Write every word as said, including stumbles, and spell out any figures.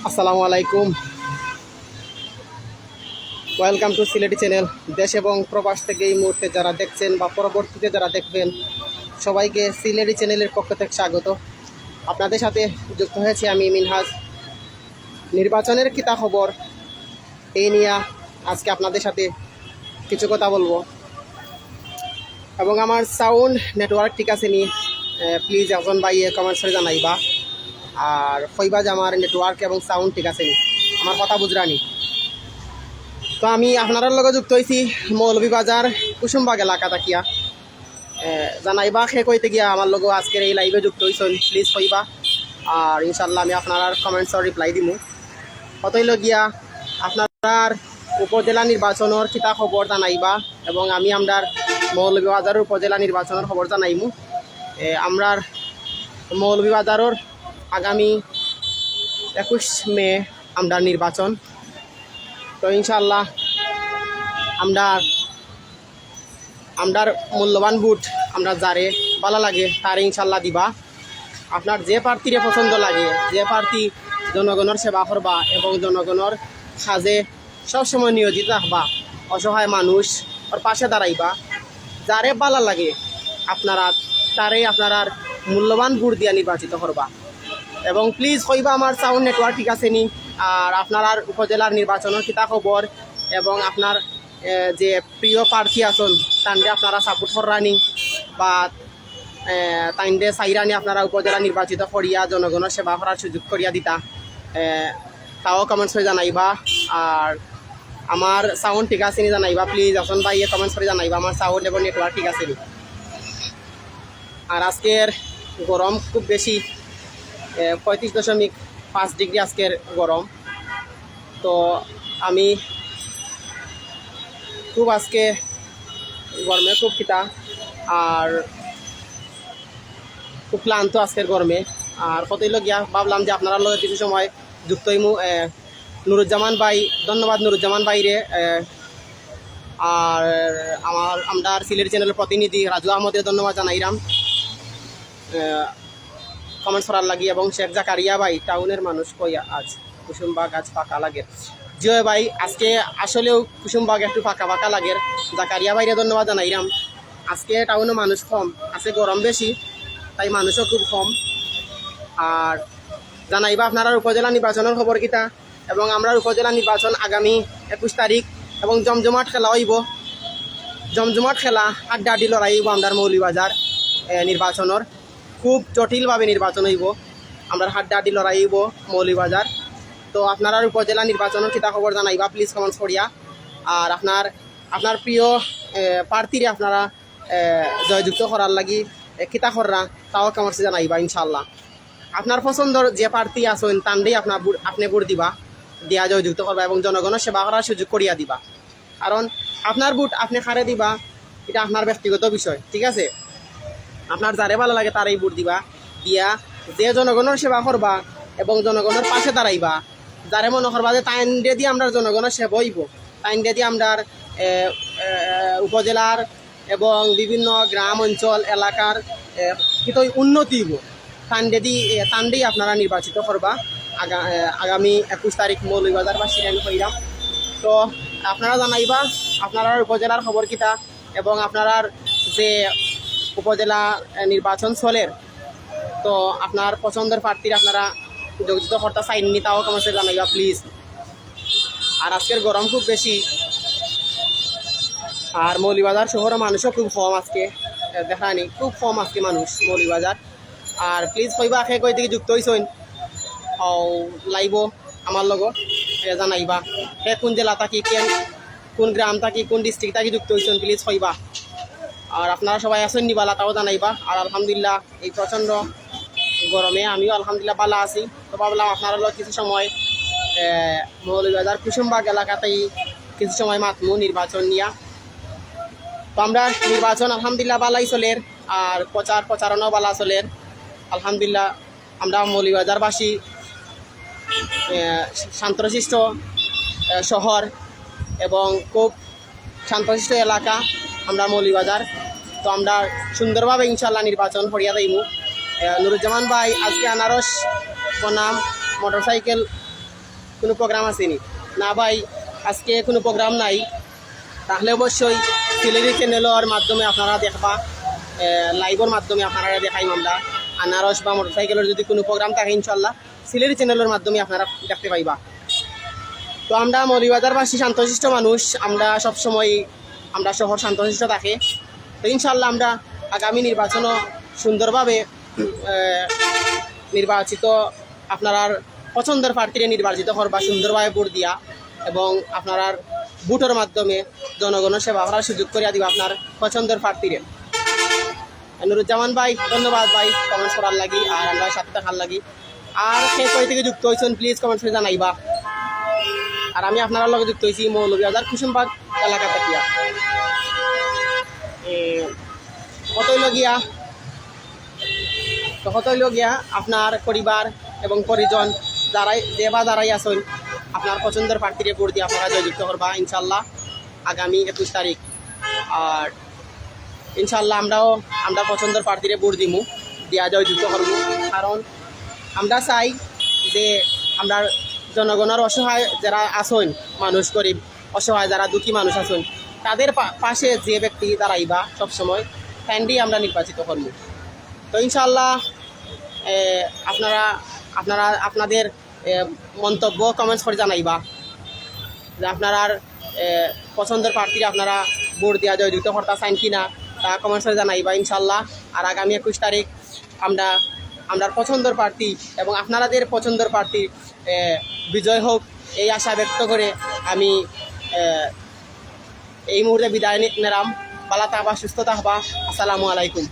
আসসালামু আলাইকুম। Welcome to Sylheti চ্যানেল। দেশ এবং প্রবাস থেকে এই মুহূর্তে যারা দেখছেন বা পরবর্তীতে যারা দেখবেন, সবাইকে সিলেটি চ্যানেলের পক্ষ থেকে স্বাগত। আপনাদের সাথে যুক্ত হয়েছি আমি মিনহাজ। নির্বাচনের কিতা খবর, এই নিয়ে আজকে আপনাদের সাথে কিছু কথা বলবো। এবং আমার সাউন্ড নেটওয়ার্ক ঠিক আছে নি, প্লিজ একজন ভাইয়ে কমেন্টস করে জানাইবা। আর কইবা যে আমার নেটওয়ার্ক এবং সাউন্ড ঠিক আছে নি, আমার কথা বুঝরানি। তো আমি আপনারার লগে যুক্ত হইছি মৌলভীবাজার কুসুমবাগ এলাকা থাকিয়া। এ, জানাইবা খে কইতে গিয়া আমার লগে আজকের এই লাইভে যুক্ত হইছেন, প্লিজ কইবা। আর ইনশাল্লাহ আমি আপনারার কমেন্টসর রিপ্লাই দিমু। কতই লগিয়া আপনারার উপজেলা নির্বাচনের কিতা খবর জানাইবা, এবং আমি আমরার মৌলভীবাজারের উপজেলা নির্বাচনের খবর জানাইমু। এ, আমরার মৌলভীবাজারের আগামী একুশ মে আমরার নির্বাচন। তো ইনশাল্লাহ আমরার আমরার মূল্যবান ভোট আমরা যারে ভালা লাগে তারে ইনশাল্লাহ দিবা। আপনার যে প্রার্থীরে পছন্দ লাগে, যে প্রার্থী জনগণর সেবা করবা এবং জনগণর কাজে সবসময় নিয়োজিত রাখবা, অসহায় মানুষ ওর পাশে দাঁড়াইবা, যারে ভালা লাগে আপনারা তারে আপনারার মূল্যবান ভোট দিয়া নির্বাচিত করবা। এবং প্লিজ কইবা আমার সাউন্ড নেটওয়ার্ক ঠিক আছে নি, আর আপনারার উপজেলার নির্বাচনের কিতা খবর, এবং আপনার এ, যে প্রিয় প্রার্থী আছইন, তানরে আপনারা সাপোর্ট কররানি বা, এ, তাইনরে চাইরানি আপনারা উপজেলা নির্বাচিত করিয়া জনগণর সেবা করার সুযোগ করিয়া দিতা, এ, তাও কমেন্টস করে জানাইবা। আর আমার সাউন্ড ঠিক আছে নি জানাইবা, প্লিজ একজন ভাইয়ে কমেন্টস করে জানাইবা আমার সাউন্ড এবং নেটওয়ার্ক ঠিক আছে নি। আর আজকের গরম খুব বেশি, এ, পঁয়ত্রিশ দশমিক পাঁচ ডিগ্রি আজকের গরম। তো আমি খুব আজকে গরমে খুব কিতা, আর খুব ক্লান্ত আজকের গরমে। আর কতই লগিয়া ভাবলাম যে আপনারার লগে কিছু সময় যুক্ত হইমু। এ, নুরুজ্জামান ভাই, ধন্যবাদ নুরুজ্জামান ভাইরে। এ, আর আমার, আমরার সিলেটি চ্যানেলের প্রতিনিধি রাজু আহমদরে ধন্যবাদ জানাইরাম, এ, কমেন্টস করার লাগি। এবং শেখ জাকারিয়া ভাই, টাউনের মানুষ কই আজ? কুসুমবাগ আজ ফাঁকা লাগের। জি অয় ভাই, আজকে আসলেও কুসুমবাগ একটু ফাঁকা ফাঁকা লাগের। জাকারিয়া ভাইরে ধন্যবাদ জানাইরাম। আজকে টাউনো মানুষ কম আছে, গরম বেশি, তাই মানুষও খুব কম। আর জানাইবা আপনারার উপজেলা নির্বাচনের খবর কিতা, এবং আমরার উপজেলা নির্বাচন আগামী একুশ তারিখ এবং জমজমাট খেলা অইবো, জমজমাট খেলা, হাড্ডাহাড্ডি লড়াই অইবো আমরার মৌলভীবাজার, এ, নির্বাচনের। খুব জটিলভাবে নির্বাচন অইবো, আমরার হাড্ডাহাড্ডি লড়াই অইবো মৌলভীবাজার। তো আপনারার উপজেলা নির্বাচনের কিতা খবর জানাইবা প্লিজ কমেন্টস করিয়া। আর আপনার, আপনার প্রিয়, এ, প্রার্থীরে আপনারা, এ, জয়যুক্ত করার লাগি, এ, কিতা কররা তাও কমেন্টসে জানাইবা ইনশাআল্লাহ। আপনার পছন্দর যে প্রার্থী আছইন তানরেই আপনার ভোট, আপনি ভোট দিবা, দিয়া জয়যুক্ত করবা এবং জনগণর সেবা করার সুযোগ করিয়া দিবা। কারণ আপনার ভোট আপনি কারে দিবা, এটা আপনার ব্যক্তিগত বিষয়, ঠিক আছে? আপনার যারে ভালা লাগে তারেই ভোট দিবা, দিয়া যে জনগণর সেবা করবা এবং জনগণর পাশে দাঁড়াইবা, যারে মনে করবা যে তাইনরে দি আমরার জনগণর সেবা অইবো, তাইনরে দি আমরার, এ, এ, উপজেলার এবং বিভিন্ন গ্রাম অঞ্চল এলাকার, এ, কিতা উন্নতি অইবো, তানরে দি, এ, তানরেই আপনারা নির্বাচিত করবা। আগা-, এ, আগামী একুশ তারিখ মৌলভীবাজারবাসীরে আমি কইরাম। তো আপনারা জানাইবা আপনারার উপজেলার খবর কিতা এবং আপনারার যে উপজেলা, এ, নির্বাচন চলের, তো আপনার পছন্দর প্রার্থীরে আপনারা জয়যুক্ত করতা চাইননি, তাও কমেন্টসে জানাইবা প্লিজ। আর আজকের গরম খুব বেশি, আর মৌলভীবাজার শহরো মানুষও খুব কম আজকে, এ, দেখানি খুব কম আজকে মানুষ মৌলভীবাজার। আর প্লিজ কইবা কে কই থাকি যুক্ত হইছইন, ও, লাইভো আমার লগো, এ, জানাইবা কে কোন জেলা থাকি, কেন, কোন গ্রাম থাকি, কোন ডিস্ট্রিক্ট থাকি যুক্ত হইছইন, প্লিজ কইবা। আর আপনারা সবাই আছইন নি ভালা, তাও জানাইবা। আর আলহামদুলিল্লাহ, এই প্রচণ্ড গরমে আমিও আলহামদুলিল্লাহ ভালা আছি। তো ভাবলাম আপনারার লগে কিছু সময়, এ, মৌলভীবাজার কুসুমবাগ এলাকাতেই কিছু সময় মাতমু নির্বাচন নিয়া। তো আমরার নির্বাচন আলহামদুলিল্লাহ ভালাই চলের, আর প্রচার প্রচারণাও ভালা চলের আলহামদুলিল্লাহ। আমরা মৌলভীবাজারবাসী, এ, শান্তশিষ্ট, এ, শহর এবং খুব শান্তশিষ্ট এলাকা আমরা মৌলভীবাজার। তো আমরা সুন্দরভাবে ইনশাল্লাহ নির্বাচন করিয়া যাইমু। এ, নুরুজ্জামান ভাই আজকে আনারস বনাম মোটরসাইকেল কোনো প্রোগ্রাম আছে নি? না ভাই, আজকে কোনো প্রোগ্রাম নাই। তাহলে অবশ্যই সিলেটি চ্যানেলর মাধ্যমে আপনারা দেখবা, লাইভর মাধ্যমে আপনারা দেখাইমু আমরা। আনারস বা মোটরসাইকেলর যদি কোনো প্রোগ্রাম থাকে, ইনশাল্লাহ সিলেটি চ্যানেলর মাধ্যমে আপনারা দেখতে পাইবা। তো আমরা মৌলভীবাজারবাসী শান্তশিষ্ট মানুষ, আমরা সবসময় আমরা শহর শান্তশিষ্ট থাকে। তো ইনশাল্লাহ আমরা আগামী নির্বাচনও সুন্দরভাবে আহ, নির্বাচিত, আপনারার পছন্দের প্রার্থীরে নির্বাচিত করবা সুন্দরভাবে ভোট দিয়া, এবং আপনারার ভোটর মাধ্যমে জনগণর সেবা করার সুযোগ করিয়া দিবা আপনার পছন্দের প্রার্থীরে। নুরুজ্জামান ভাই, ধন্যবাদ ভাই কমেন্টস করার লাগি আর আমরার সাথে থাকার লাগি। আর কে কই থেকে যুক্ত হইছেন, প্লিজ কমেন্টস করে জানাইবা। আর আমি আপনারার লগে যুক্ত হইছি মৌলভীবাজার কুসুমবাগ এলাকা থাকিয়া। এ, কত হইল গিয়া, তো কত হইল গিয়া আপনার পরিবার এবং পরিজন যারাই, যে বা যারাই আছেন, আপনার পছন্দের প্রার্থীরে ভোট দিয়া আপনারা জয়যুক্ত করবা ইনশাল্লাহ আগামী একুশ তারিখ। আর ইনশাল্লাহ আমরাও আমরা পছন্দের প্রার্থীরে ভোট দিমু, দিয়া জয়যুক্ত করমু। কারণ আমরা চাই যে আমরার জনগণর অসহায় যারা আছেন, মানুষ গরিব অসহায় যারা দুঃখী মানুষ আছেন, তাদের পা-, পাশে যে ব্যক্তি দাঁড়াইবা সবসময়, তাইনরেই আমরা নির্বাচিত করমু। তো ইনশাল্লাহ এ, আপনারা আপনারা আপনাদের এ, মন্তব্য কমেন্টস করে জানাইবা যে আপনারার এ, পছন্দের প্রার্থীরে আপনারা ভোট দিয়া জয়যুক্ত করতা চাইন কি না, তা কমেন্টস করে জানাইবা ইনশাল্লাহ। আর আগামী একুশ তারিখ আমরা আমরার পছন্দের প্রার্থী এবং আপনারাদের পছন্দের প্রার্থী এ, বিজয় হোক, এই আশা ব্যক্ত করে আমি এ, এই মুহূর্তে বিদায় নি-, নিলাম। ভালা থাকবা, সুস্থ থাকবা। আসসালামু আলাইকুম।